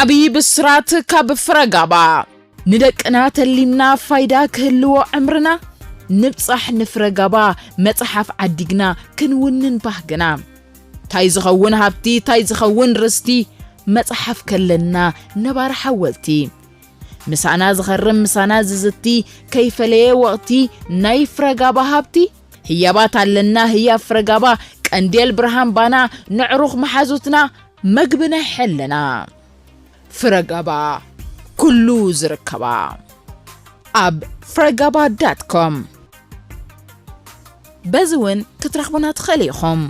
ዓብዪ ብስራት ካብ ፍረጋባ። ንደቅና ተሊምና ፋይዳ ክህልዎ ዕምርና፣ ንብጻሕ ንፍረጋባ መጽሓፍ ዓዲግና ክንውንን ባህግና። ታይ ዝኸውን ሃብቲ፣ ታይ ዝኸውን ርስቲ፣ መጽሓፍ ከለና ነባሪ ሓወልቲ። ምሳና ዝኸርም ምሳና ዝዝቲ፣ ከይፈለየ ወቕቲ ናይ ፍረጋባ ሃብቲ። ህያባት ኣለና ህያብ ፍረጋባ፣ ቀንዴል ብርሃን ባና፣ ነዕሩኽ መሓዙትና፣ መግቢ ናይ ሕልና። ፍረጋባ፣ ኩሉ ዝርከባ። ኣብ ፍረጋባ ዳት ኮም። በዚ እውን ክትረኽቡና ትኽእሉ ኢኹም።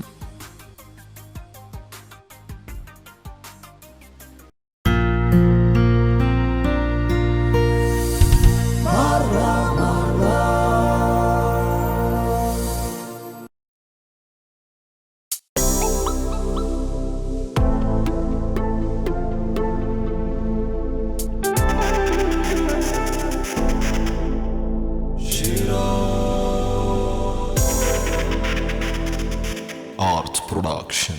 Art Production.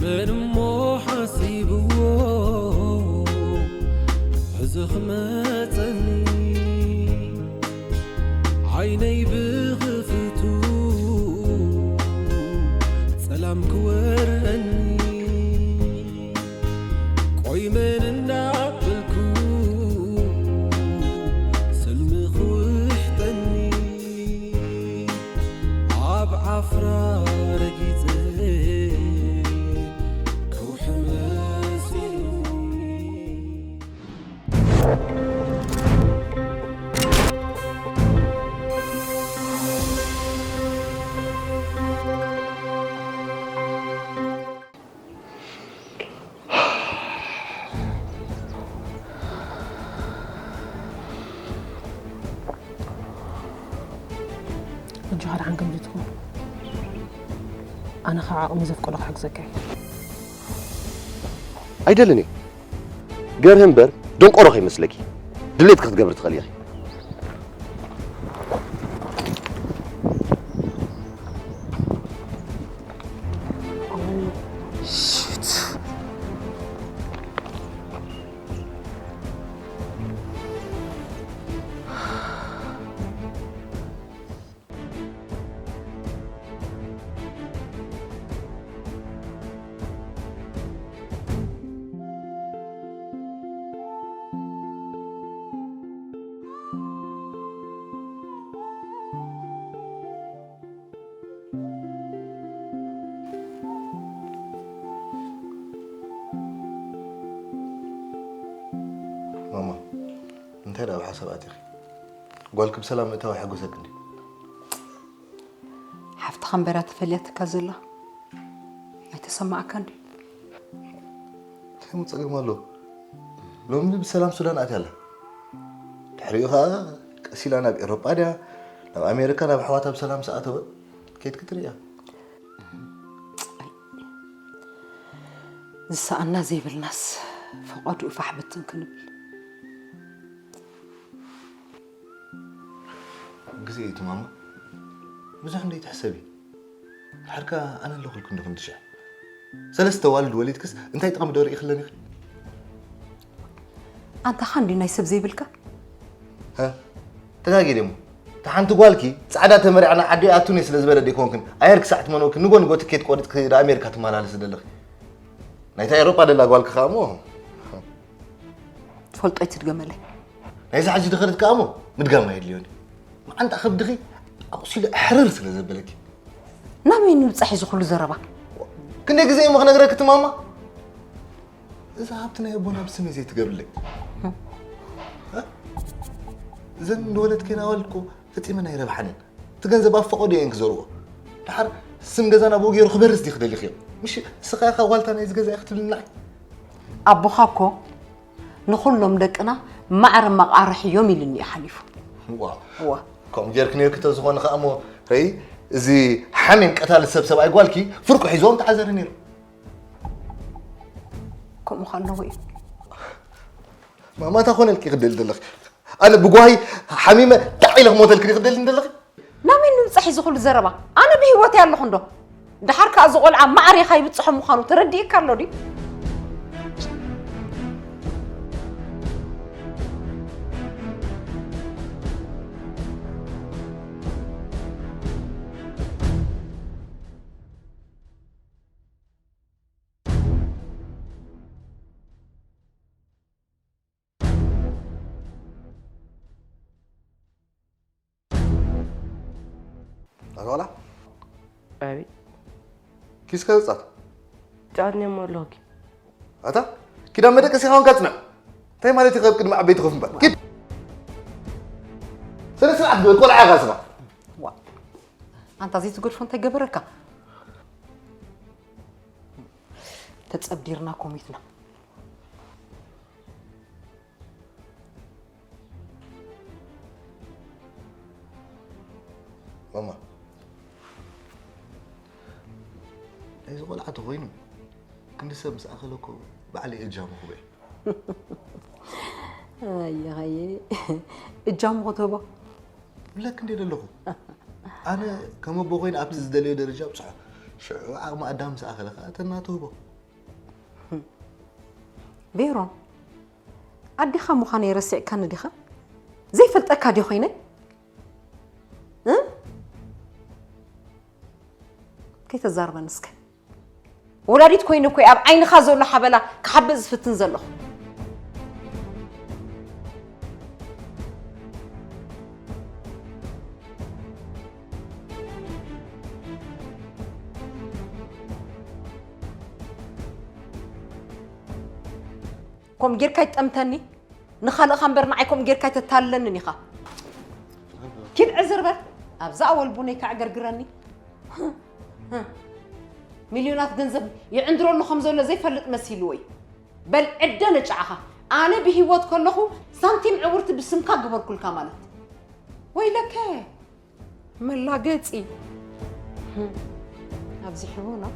መን እሞ ሓሲብዎ ሕዚ ክመጸኒ ዓይነይ ብኽፍቱ ጸላም ክወርረኒ ቆይ መን እንዳበልኩ ሰልሚ ክውሕጠኒ ኣብ ዓፍራ ረጊጸ ከውሒ መሲሉኒ። ሕጂ ሓደ ሓንከም ዝትኹን ኣነ ከዓ ዓቕሚ ዘፍቀዶ ክሕግዘካ እየ። ኣይደልን እየ። ገርህ እምበር ደንቆሮ ከይመስለኪ ድሌትኪ ክትገብሪ ትኽእሊ ኢኺ። ማማ፣ እንታይ ደኣ ኣብ ሓሳብ ኣቲኺ? ጓልኪ ብሰላም ምእታዋ ይሕጉሰኪ እንድዩ። ሓፍትኻ እምበራ ተፈልያትካ ዘላ ኣይተሰማዕካን ድዩ? እንታይ እሞ ጸገም ኣለዎ? ሎሚ ብሰላም ሱዳን ኣትያ ኣላ። ድሕሪኡ ኸኣ ቀስ ኢላ ናብ ኤውሮጳ ድያ ናብ ኣሜሪካ ናብ ኣሕዋታ ብሰላም ምስ ኣተወት ከይድኪ ትርእያ። ዝሰኣና ዘይብልናስ ፈቐድኡ ፋሕ ብትን ክንብል። ግዜ እዩ እቲ ማማ። ብዙሕ እንደይትሕሰቢ። ድሓር ከኣ ኣነ ኣለኹልኪ እንዶ ክንዲ ሽሕ። ሰለስተ ኣዋልድ ወሊድክስ እንታይ ጥቕሚ ዶ ርኢኽለን ኢኺ? ኣንታ ኸኣ እንድዩ ናይ ሰብ ዘይብልካ? ሃ? ተጋጊየ ድየ እሞ? እታ ሓንቲ ጓልኪ ጻዕዳ ተመሪዓ ናብ ዓዲ ኣቱኒ ስለ ዝበለት ዶ ኣይኮንክን ኣየር ክሳዕ ትመንወኪ ንጎ ንጎ ትኬት ቆሪጽኪ ናብ ኣሜሪካ ትመላለሲ ዘለኺ? ናይታ ኤውሮጳ ደላ ጓልኪ ኸኣ እሞ ትፈልጦ ኣይትድገመለይ። ናይዚ ሕጂ ድኽሪት ከኣ እሞ ምድጋም ኣየድልዮን እዩ። መዓንጣ ከብድኺ ኣቑሲሉ ሕርር ስለ ዘበለኪ። ናበይ ንምብጻሕ እዚ ኩሉ ዘረባ? ክንደይ ግዜ እሞ ክነግረኪ እቲ ማማ? እዛ ሃብቲ ናይ ኣቦና ብስመይ ዘይትገብርለይ። እ? እዘን ዝወለድክየን ኣዋልድ እኮ ፈጺመን ኣይረብሓንን። እቲ ገንዘብ ኣብ ፈቐዶ እየን ክዘርዎ። ደሓር ስም ገዛና ብኡ ገይሩ ክበርስ ድዩ ክደሊ ክዮ? ምሽ ስኻ ኢኻ ዋልታ ናይዚ ገዛ ኢኻ ትብልኒ ንዓይ? ኣቦኻ እኮ ንኹሎም ደቅና ማዕረ መቓርሕ እዮም ኢሉኒ እዩ ሓሊፉ። ዋ። ዋ። ከምኡ ጌርክ ነይርክ ተዝኾነ ኸኣ እሞ፣ ረይ፣ እዚ ሓሜን ቀታሊ ሰብ ሰብኣይ ጓልኪ ፍርቁ ሒዝዎም ተዓዘረ ነይሩ። ከምኡ ከለዎ እዩ። ማማታ ኾነልኪ ክደሊ ዘለኺ? ኣነ ብጓሂ ሓሚመ ጣዕ ኢለ ክሞተልኪ ድዩ ክደሊ ዘለኺ? ናመይ ንምብጻሕ እዚ ኩሉ ዘረባ? ኣነ ብህይወት እየ ኣለኹ እንዶ። ደሓር ከኣ እዚ ቆልዓ ማዕሬኻ ይብጽሖ ምዃኑ ተረዲእካ ኣሎ ድዩ? ኣቶ ዋላ ኣቤት። ኪስካ ዘጻት ጫት ነሞ ኣለኹ። ኣታ ኪዳ መደቀሲ ኻውን ካጽና እንታይ ማለት ይኸብ ቅድሚ ዓበይቲ ኮፍ ምባል ኪድ። ስነ ስርዓት ግበር፣ ቆልዓ ኢኻ ስኻ። ዋ፣ ኣንታ ዘይትገድፎ እንታይ ገበረካ? ተጸብዲርና ኮሚትና። ማማ፣ ናይዚ ቆልዓ ተኾይኑ ክንዲ ሰብ ምስ ኣኸለ እኮ ባዕለይ እጃሙ ክበይ። ኣየኸየ፣ እጃሙ ክትህቦ? እብለክ እንዴ ዘለኹ። ኣነ ከም ኣቦ ኮይነ ኣብቲ ዝደለዮ ደረጃ ኣብጽሖ። ሽዑ ዓቕሚ ኣዳም ምስ ኣኸለ ኸኣ ተናተህቦ። ቤሮን፣ ኣዴኻ ምዃነይ ረሲዕካኒ ዲኻ? ዘይፈልጠካ ድየ ኮይነ? እ? ከይተዛርበኒ እስከ። ወላዲት ኮይነ እኮ እየ ኣብ ዓይንኻ ዘሎ ሓበላ ክሓብእ ዝፍትን ዘለኹ። ከምኡ ጌርካ ይጠምተኒ፣ ንኻልእኻ እምበር ንዓይ ከምኡ ጌርካ ኣይተታልለንን ኢኻ። ኪድ ዕዝር በል፣ ኣብዛ ኣወል ቡነይ ከዕገርግረኒ። ሚልዮናት ገንዘብ ይዕንድረሉ ከም ዘሎ ዘይፈልጥ መሲልዎ እዩ። በል ዕደ ነጫዕኻ። ኣነ ብህይወት ከለኹ ሳንቲም ዕውርቲ ብስምካ ገበርኩልካ ማለት። ወይለከ! መላገጺ። ኣብዚሕዎ ነው።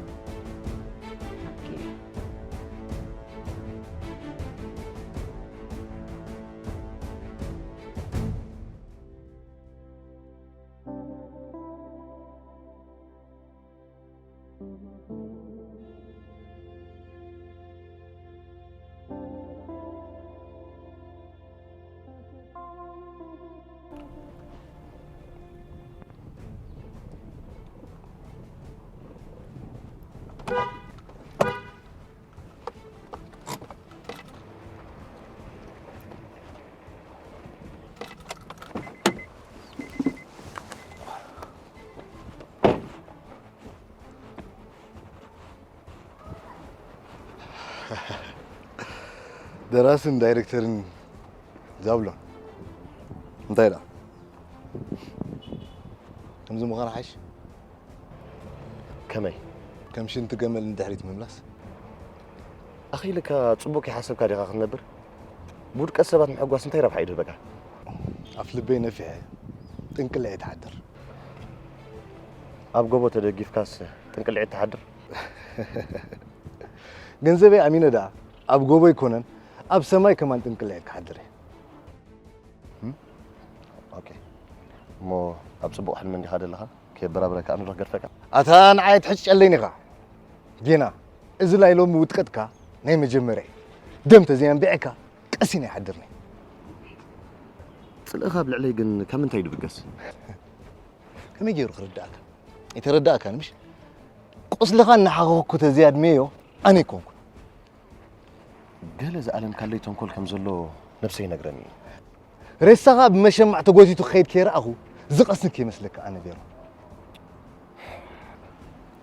ደራስን ዳይሬክተርን ዛብሎን እንታይ ደኣ? ከምዚ ምዃን ሓይሽ? ከመይ? ከም ሽንቲ ገመል ንድሕሪት ምምላስ። ኣኺልካ ጽቡቕ ከይሓሰብካ ዲኻ ክትነብር? ብውድቀት ሰባት ምሕጓስ እንታይ ረብሓ እዩ ዝህበካ? ኣፍ ልበይ ነፊሐ ጥንቅልዐ ትሓድር። ኣብ ጎቦ ተደጊፍካስ ጥንቅልዒት ትሓድር? ገንዘበይ ኣሚነ ደኣ ኣብ ጎቦ ኣይኮነን ኣብ ሰማይ ከማን ጥንቅልዐ ክሓድር እየ። እም? ኦኬ። እሞ ኣብ ጽቡቕ ሕልሚ እንዲኻ ዘለኻ? ከየበራብረካ ኣምልኽ ገድፈካ? ኣታ ንዓይ ትሕጭጨለይን ኢኻ። ጌና፣ እዚ ናይ ሎሚ ውድቀትካ ናይ መጀመርያ እዩ። ደም ተዘይኣንቢዐካ ቀሲነ ኣይሓድርን እየ። ጽልእኻ ኣብ ልዕለይ ግን ካብ ምንታይ እዩ ዝብገስ? ከመይ ገይሩ ክርድኣካ? ኣይተረድኣካን ምሽ? ቁስልኻ እናሓኸኽኩ ተዘይኣድመዮ ኣነ ኣይኮንኩን። ገለ ዝኣለምካለይ ተንኮል ከም ዘሎ ነብሰይ ይነግረኒ እዩ። ሬሳኻ ብመሸማዕ ተጎቲቱ ክኸይድ ከይረኣኹ ዝቐስን ከይመስለካ ኣነ ቤሮ።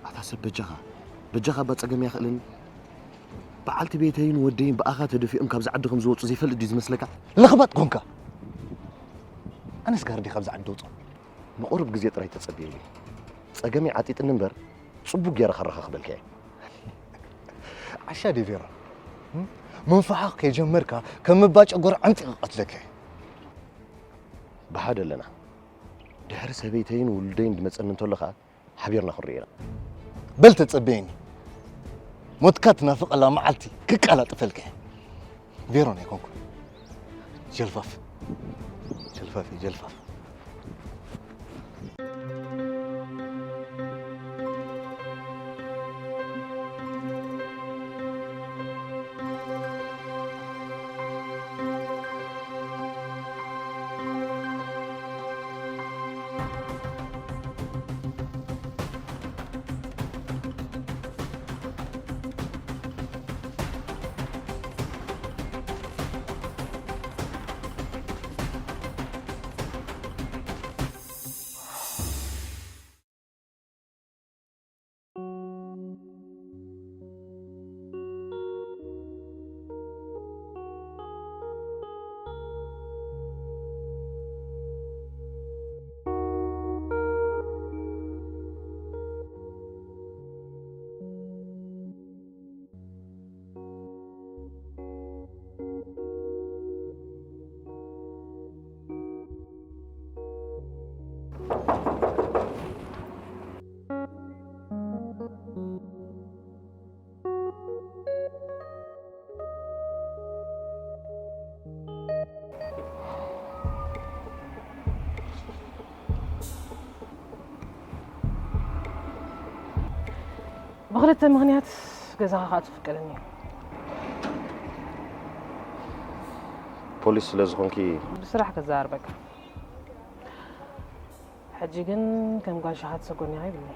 ኣታ ሰብ በጃኻ፣ በጃኻ እባ ጸገም የኽእለኒ። በዓልቲ ቤተይን ወደይን ብኣኻ ተደፊኦም ካብዚ ዓዲ ከም ዝወጹ ዘይፈልጥ ድዩ ዝመስለካ? ለኽባጥ ኮንካ። ኣነስ ጋር ድየ ካብዚ ዓዲ ወጹ? ንቑሩብ ግዜ ጥራይ ተጸብየኒ። ጸገመይ ዓጢጥኒ እምበር፣ እቡ ገይረ ከረኻኽበልካ እየ። ዓሻ ድዩ ቬሮ? እም? ምንፋሓኽ ከይጀመርካ ከም እባ ጨጎር ዓምጺ ክቐትለካ እየ። ብሓደ ኣለና። ድሕሪ ሰበይተይን ውሉደይን ድመጸኒ እንተሎ ኸኣ ሓቢርና ክንሪኦ ኢና። በል ተጸበየኒ። ሞትካ ትናፍቐላ መዓልቲ ክቀላጥፈልካ እየ። ቬሮን ኣይኮንኩን። ጀልፋፍ። ጀልፋፍ እየ፣ ጀልፋፍ። ብኽልተ ምኽንያት ገዛኻ ክኣቱ ፍቀደኒ እዩ። ፖሊስ ስለ ዝኾንኪ? ብስራሕ ክዛረበካ። ሕጂ ግን ከም ጓል ሸሓት ሰጎኒኻ ይብልኒ።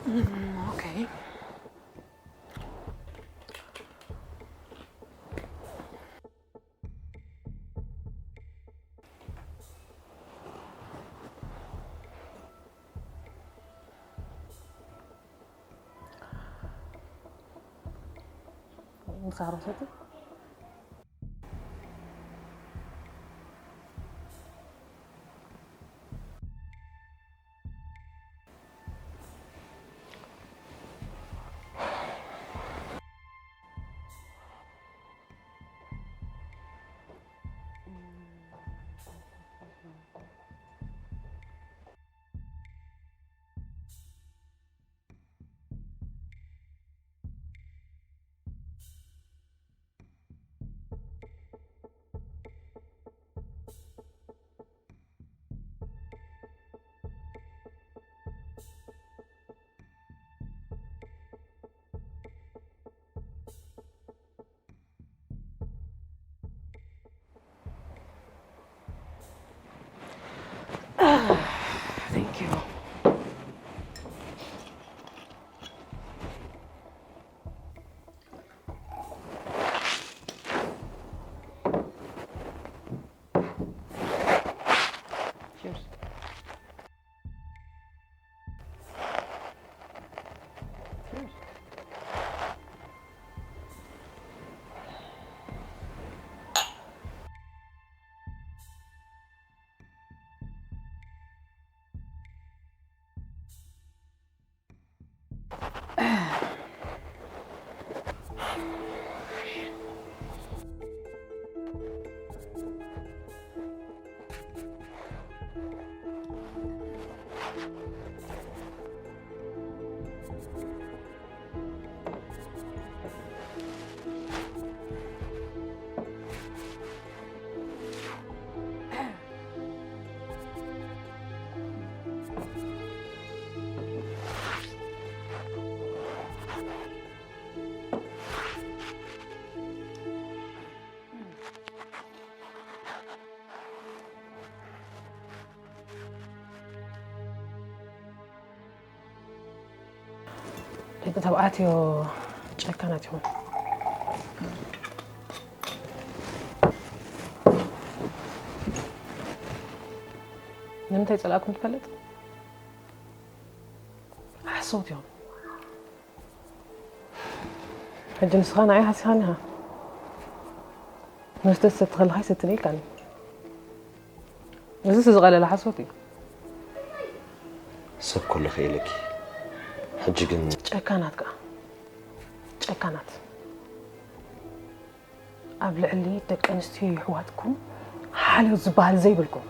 Mm, okay. Sarah satu. ተባዕትዮ ጨካናት ይኹን። ንምንታይ ጸላእኩም ትፈልጥ? ሓሶት እዮም። ሕጂ ንስኻ ንዓይ ሃሲኻኒ ኢኻ። መስተ ትሰቲ ከለኻ ይሰትኒ ኢልካኒ። እዚስ ዝቐለለ ሓሶት እዩ። ሰብ ኩሉ ክኢለኪ። ሕጂ ግን ጨካናት ከኣ። ጨካናት። ኣብ ልዕሊ ደቂ ኣንስትዮ የሕዋትኩም ሓልዮት ዝበሃል ዘይብልኩም።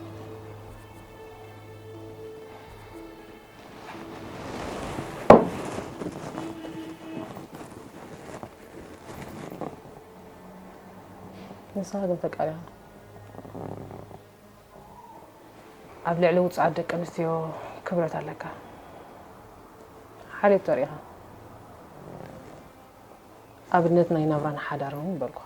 ንስኻ ግን ፈቃር ኢኻ። ኣብ ልዕሊ ውጽዓት ደቂ ኣንስትዮ ክብረት ኣለካ። ሓልዮት ተሪኢኻ። ኣብነት ናይ ናብራን ሓዳርን እውን ይበልኩኻ።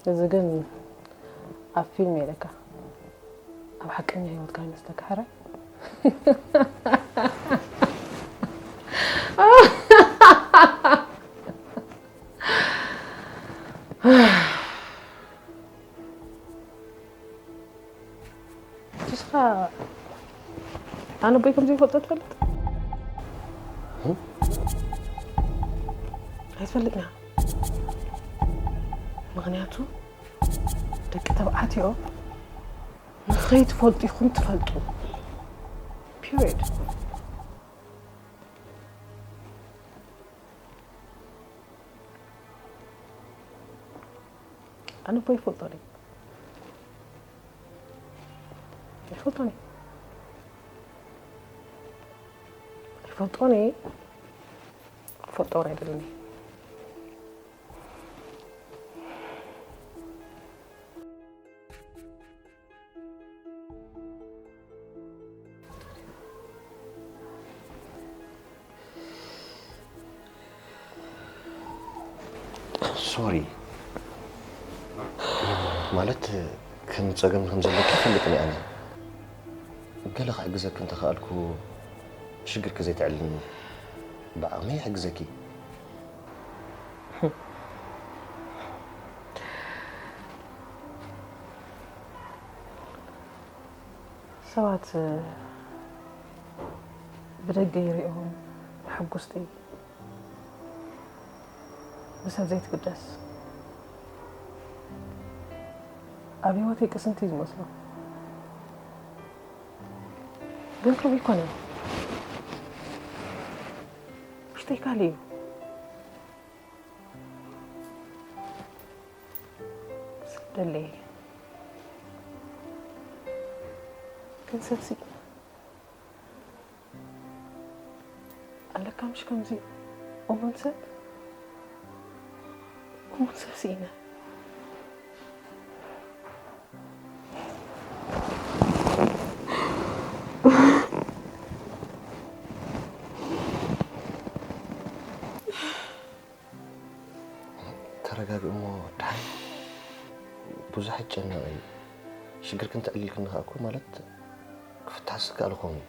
እዚ ግን ኣብ ፊልም የለካ፣ ኣብ ሓቀኛ ህይወትካ ይመስለካ። ሕራይ ንስኻ ኣነ ኣቦይ ከም ዘይፈልጦ ትፈልጥ? ኣይትፈልጥን ኢኻ። ምኽንያቱ ደቂ ተባዕትዮ ንኸይትፈልጡ ኢኹም ትፈልጡ። ፒሪድ። ኣነ ኣቦይ ይፈልጦ ድዩ? ኣይፈልጦን እየ። ኣይፈልጦን እየ። ክፈልጦ እውን ኣይደልን እየ። ሶሪ። ማለት ከም ጸገም ከም ዘለኪ ይፈልጥ እየ ኣነ። ገለ ክሕግዘኪ እንተኸኣልኩ ሽግርኪ ዘይተዕልልኒ። ብዓቕመይ ይሕግዘኪ። ሰባት ብደገ ይሪኦም ሕጉስቲ፣ ብሰብ ዘይትግደስ። ኣብ ህይወተይ ቅስንቲ እዩ ዝመስሎ። ግን ከምኡ ኣይኮነን። ውሽጠይ ካልእ እዩ። ሰብ ደለየ። ግን ሰብሲ ኣለካ ምሽ ከምዚ እሙን ሰብ፣ እሙን ሰብ ስኢነ። ተረጋግእ እሞ ደሓን። ብዙሕ ኣይጨነቕ እዩ። ሽግርክን ተዕሊልክኒ ከኣ እኮ ማለት ክፍታሕ ዝከኣል ክኸውን እዩ።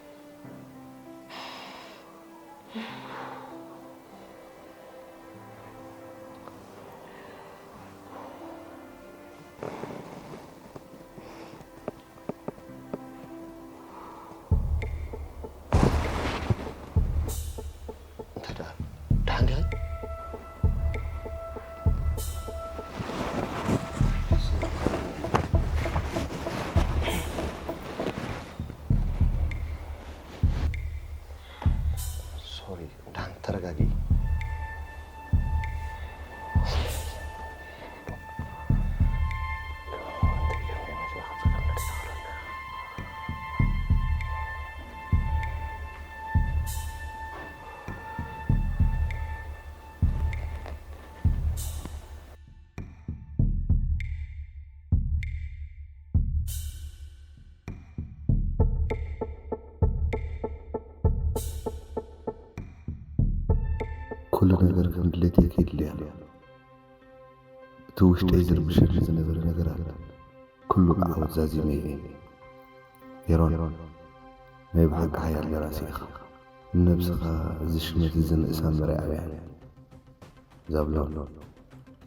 እንታይ ደኣ? ደሓን ዲኺ? ሶሪ፣ ደሓን ተረጋግኢ። ኩሉ ነገር ከም ድሌተይ ከይድልያ። እቲ ውሽጠይ ዝርብሸኒ ዝነበረ ነገር ኣሎ። ኩሉ ብዓወት ዛዚመዮ እየ። ሜሮን፣ ናይ ብሓቂ ሓያል ደራሲ ኢኻ። ንነብስኻ እዚ ሽመት እዚ ንእሳ እምበር ኣይዓብያን። ዛብሎን፣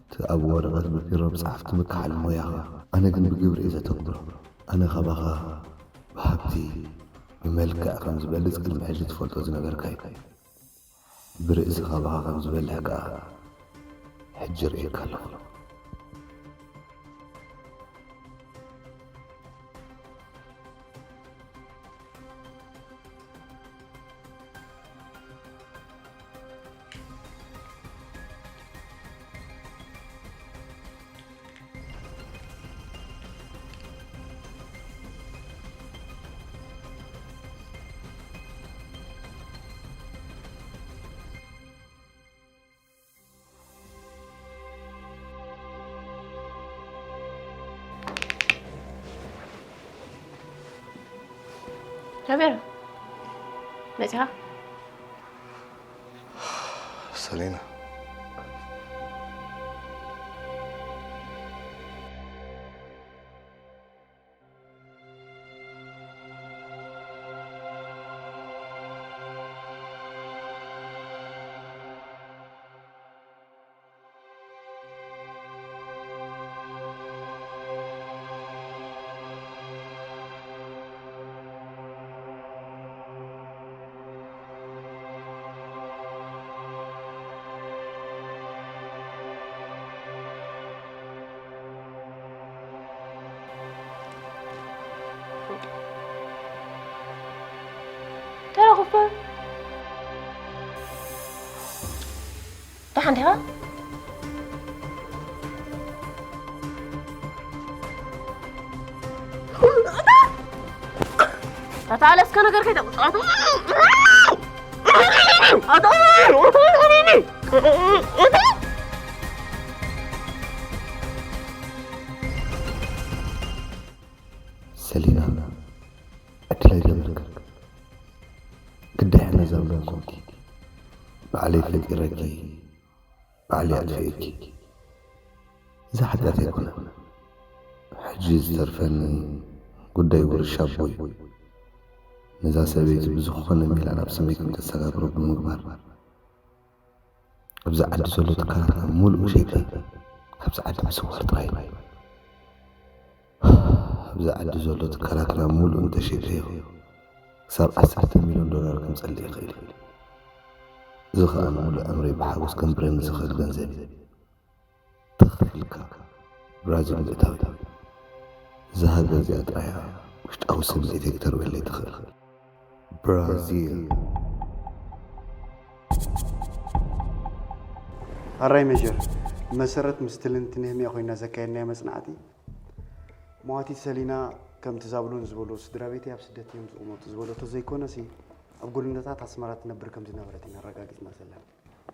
እቲ ኣብ ወረቐት ብቢሮ ብጸሓፍቲ ምክሓል ሞያኻ፣ ኣነ ግን ብግብሪ እየ ዘተግብሮ። ኣነ ካባኻ ብሃብቲ፣ ብመልክዕ ከም ዝበልጽ ቅድሚ ሕጂ ትፈልጦ ዝነበርካ እዩ። ብርእሲ ካባኻ ከም ዝበልሕ ከኣ ሕጂ ርእየካ ኣለኹ። ከመይ መጺኻ? ሰሊና። ተረኽበ። ደሓን ዲኻ? ኣታ ኣለ እስከ ነገር ከይተቁጣቱ። ኣታ ሰሊና፣ ዕድል ኣይገበርክን። ግዳይ ሕነ ዘብለን ኮንኪ። ባዕለይ ፈጢረኪ፣ ባዕለይ ኣጥፊኤኪ። እዚ ሓጢኣት ኣይኮነን። ሕጂ ዝተርፈኒ ጉዳይ ውርሻ ኣቦይ። ነዛ ሰበይቲ ብዝኾነ ሜላ ናብ ስመይ ከም ተሰጋግሮ ብምግባር፣ ኣብዚ ዓዲ ዘሎ ትካላትና ምሉእ ሸይጠ ካብዚ ዓዲ ምስዋር ጥራይ እዩ። ኣብዚ ዓዲ ዘሎ ትካላትና ምሉእ እንተሸይጠዮ፣ ክሳብ ዓሰርተ ሚልዮን ዶላር ከምጸልእ ይኽእል እዩ። እዚ ኸኣ ንምሉእ ዕምረይ ብሓጎስ ከንብረኒ ዝኽእል ገንዘብ እዩ። ትኽ ኢልካ ብራዚል ምእታው እዩ። እዛ ሃገር እዚኣ ጥራይ እያ ውሽጣዊ ስምዒተይ ክተርብየለይ ትኽእል። ብራዚል። ኣራይ ሜጀር፣ ብመሰረት ምስ ትልንቲ ነህምያ ኮይና ዘካየድናዮ መጽናዕቲ፣ መዋቲት ሰሊና ከምቲ ዛብሎን ዝበሎ ስድራ ቤተይ ኣብ ስደት እዮም ዝቕመጡ ዝበሎ ተዘይኮነሲ፣ ኣብ ጎደናታት ኣስመራ ትነብር ከም ዝነበረት ኢና ኣረጋጊጽና ዘለና።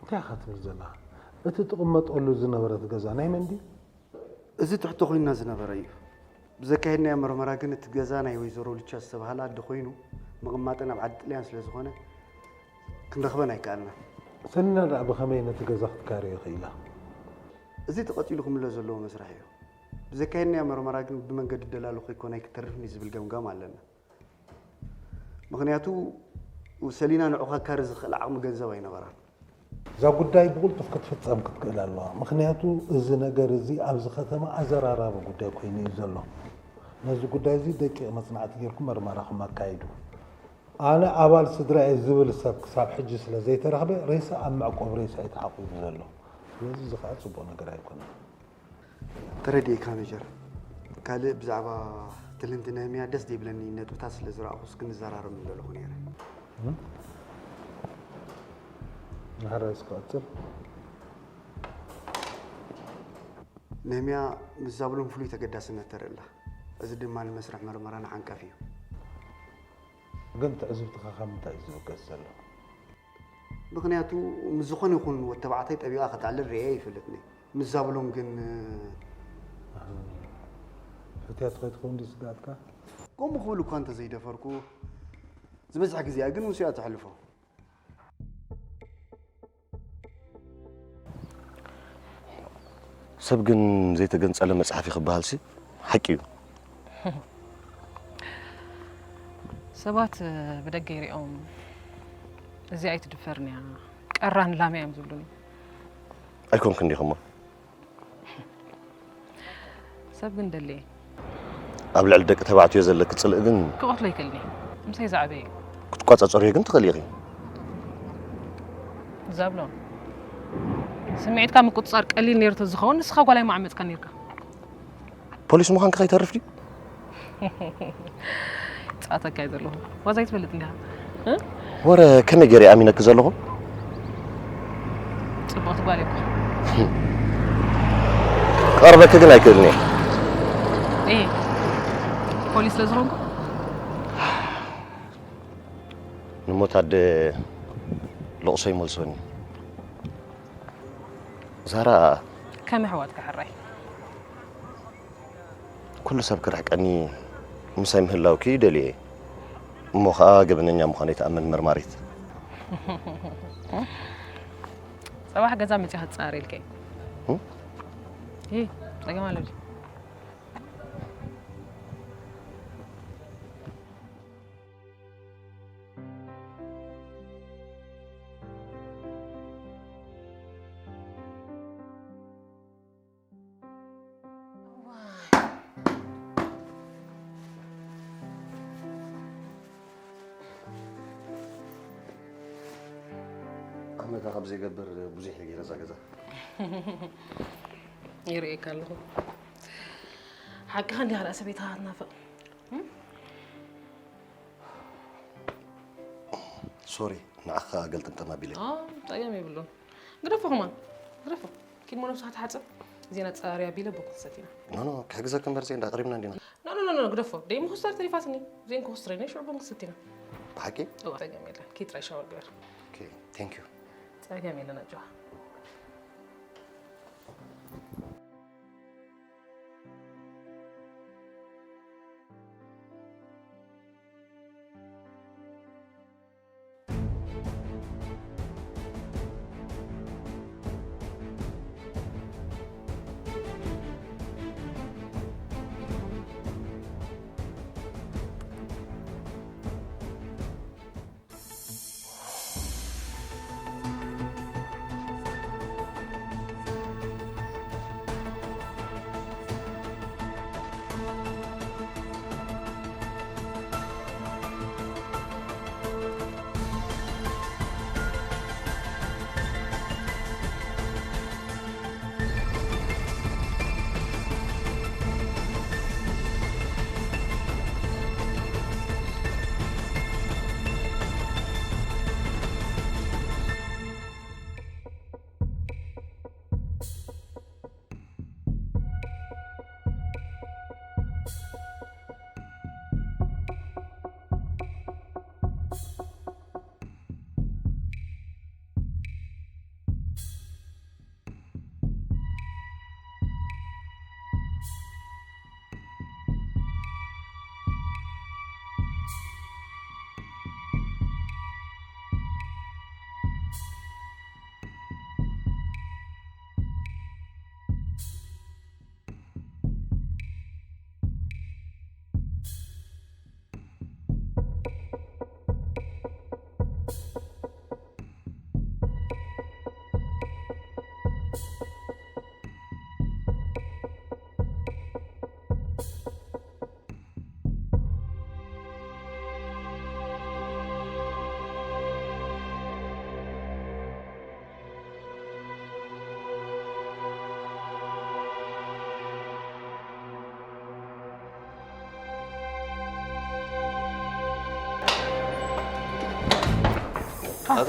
እንታይ ኢኻ ትብል ዘለኻ? እቲ ትቕመጠሉ ዝነበረት ገዛ ናይ መን ድዩ? እዚ ትሕቶ ኮይና ዝነበረ እዩ። ብዘካየድናዮ መርመራ ግን እቲ ገዛ ናይ ወይዘሮ ሉቻ ዝተባህለ ኣደ ኮይኑ፣ ምቕማጠን ኣብ ዓዲ ጥልያን ስለ ዝኾነ ክንረኽበን ኣይከኣልናን። ሰሊና ደኣ ብኸመይ ነቲ ገዛ ክትካረዮ ክኢላ? እዚ ተቐጺሉ ክምለስ ዘለዎ መስርሕ እዩ። ብዘካየድናዮ መርመራ ግን ብመንገዲ ደላሎ ከይኮነ ኣይክተርፍን እዩ ዝብል ገምጋም ኣለና። ምኽንያቱ ሰሊና ንዑ ከካሪ ዝኽእል ዓቕሚ ገንዘብ ኣይነበራን። እዛ ጉዳይ ብቕልጡፍ ክትፍጸም ክትክእል ኣለዋ። ምኽንያቱ እዚ ነገር እዚ ኣብዚ ከተማ ኣዘራራቢ ጉዳይ ኮይኑ እዩ ዘሎ። ነዚ ጉዳይ እዚ ደቂቕ መጽናዕቲ ጌርኩም መርመራኹም ኣካይዱ። ኣነ ኣባል ስድራ እየ ዝብል ሰብ ክሳብ ሕጂ ስለ ዘይተረኽበ ሬሳ ኣብ መዕቆቢ ሬሳ እዩ ተዓቂቡ ዘሎ። ስለዚ እዚ ኸኣ ጽቡቕ ነገር ኣይኮነን። ተረዲእካ ሜጀር። ካልእ ብዛዕባ ትልንቲ ነህምያ ደስ ዘይብለኒ ነጥብታት ስለ ዝረኣኹስ ክንዘራረብ ምደለኹ ነይረ። እም? ማሕረስ ክቐጽል። ነህምያ ምስ ዛብሎን ፍሉይ ተገዳስነት ተርእላ። እዚ ድማ ንመስርሕ መርመራና ዓንቃፊ እዩ። ግን ትዕዝብትኻ ካብ ምንታይ እዩ ዝብገስ ዘሎ? ምኽንያቱ ምስ ዝኾነ ይኹን ወዲ ተባዕታይ ጠቢቓ ከተዕልል ርእየ ኣይፈልጥን እየ። ምስ ዛብሎን ግን ፍትያት ከይትኸውን ድዩ ስግኣትካ? ከምኡ ክብል እኳ እንተዘይደፈርኩ፣ ዝበዝሕ ግዜኣ ግን ምስኡ እያ ተሕልፎ። ሰብ ግን ዘይተገንጸለ መጽሓፍ እዩ ክበሃልሲ ሓቂ እዩ። ሰባት ብደገ ይሪኦም፣ እዚ ኣይትድፈርን እያ፣ ቀራን ላም እዮም ዝብሉኒ። ኣይኮንክን ዲኹሞ? ሰብ ግን ደልየ። ኣብ ልዕሊ ደቂ ተባዕትዮ ዘለኪ ጽልእ ግን ክቐትሎ ይክእልኒ። ምሳይ ዝዓበየ እዩ። ክትቋጻጸርዮ ግን ትኽእሊ ኢኺ። ዛብሎ፣ ስምዒትካ ምቁጽጻር ቀሊል ነይሩ ተዝኸውን ንስኻ ጓላይ ምዓመጽካ ነይርካ። ፖሊስ ምዃንኪ ከይተርፍ ድዩ? ጻተካ እዩ ዘለኹ። ዋዛ ይትፈልጥ እንዲኻ። ወረ ከመይ ገይረ ኣሚነኪ ዘለኹ? ጽቡቕቲ ጓል እኮ። ቀርበኪ ግን ኣይክእልን እየ። እየ ፖሊስ ስለ ዝኾንኩ። ንሞት ኣደ ለቕሶ ይመልሶኒ። ዛራ ከም ኣሕዋትካ ሕራይ። ኩሉ ሰብ ክርሕቀኒ ምሳይ ምህላውኪ ደልየ። እሞ ኸኣ ገበነኛ ምዃነይ ትኣምን መርማሪት። ጽባሕ ገዛ መጺኻ ትጻረር ኢልከ። እም? ይህ ጸገም ኣሎ ድዩ? ኣመታ ካብ ዘይገብር ብዙሕ እዩ ገይረ እዛ ገዛ። ይርእየካ ኣለኹ። ሓቅኻ እንዲኻ ደኣ ሰበይትኻ ክትናፍቕ። ሶሪ፣ ንዓኻ ገልጥምጥም ኣቢለ። ኦ፣ ጸገም የብሉን። ግደፎ ከማን፣ ግደፎ። ኪድ ሞ ነብስኻ ትሓጽብ። ዜና ጸራርያ ቢለ ቡን ክንሰቲ ኢና። ኖ፣ ኖ፣ ክሕግዘኪ እምበር ዜና ኣቕሪብና እንዲና። ኖ፣ ኖ፣ ኖ፣ ኖ፣ ግደፎ። ደይ ምኹስታር ተሪፋትኒ። ዜን ክኹስትረኒ፣ ሽዑ ቡን ክንሰቲ ኢና። ብሓቂ? እዋ፣ ጸገም የለን። ኪድ ጥራይ ሻወር ግበር። ኦኬ፣ ቴንክ ዩ። ጸገም የለን ኣጆኻ።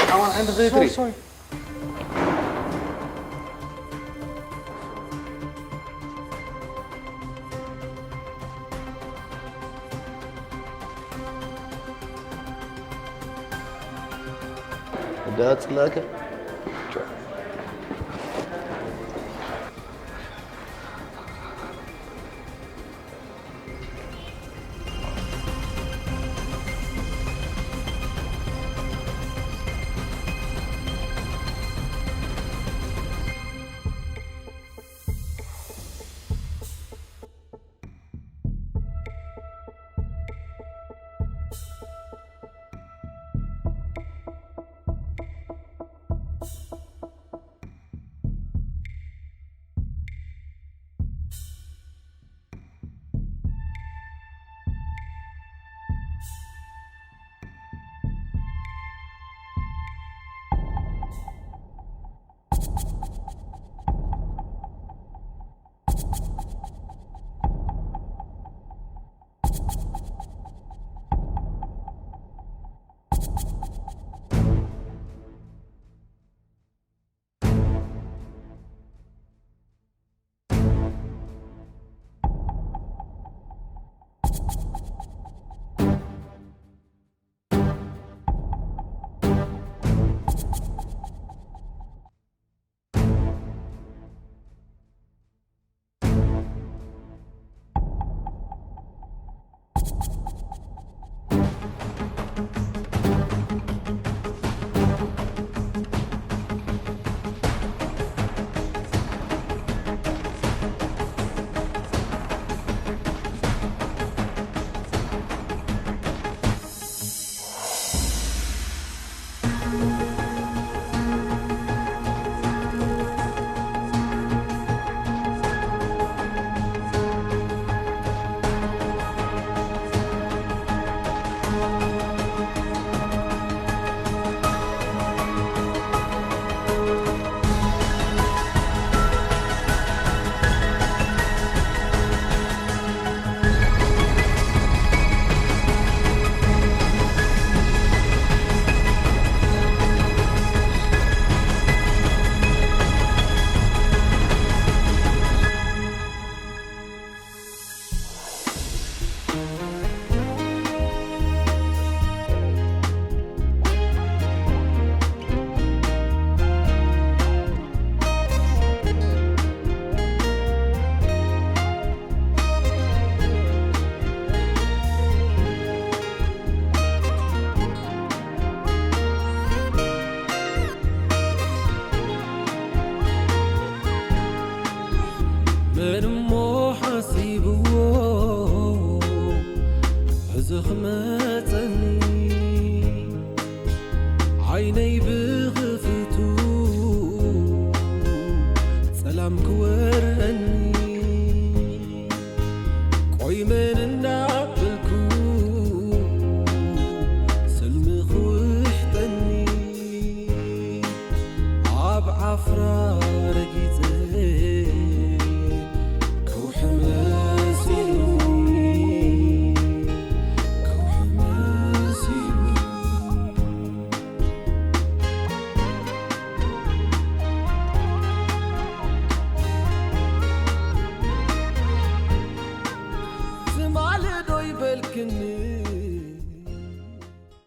ኣማን ዓይኒ ዘይትሪ። ሶሪ። ዳጽላከ። ዓይነይ ብኽፍቱ ጸላም ክወረኒ፣ ቆይ መን እንዳበልኩ ሰልሚ ክውሕጠኒ፣ ኣብ ዓፍራ ረጊጸ ከውሒ መሲሉኒ፣ ከውሒ መሲሉኒ። ትማሊ ዶ ይበልክኒ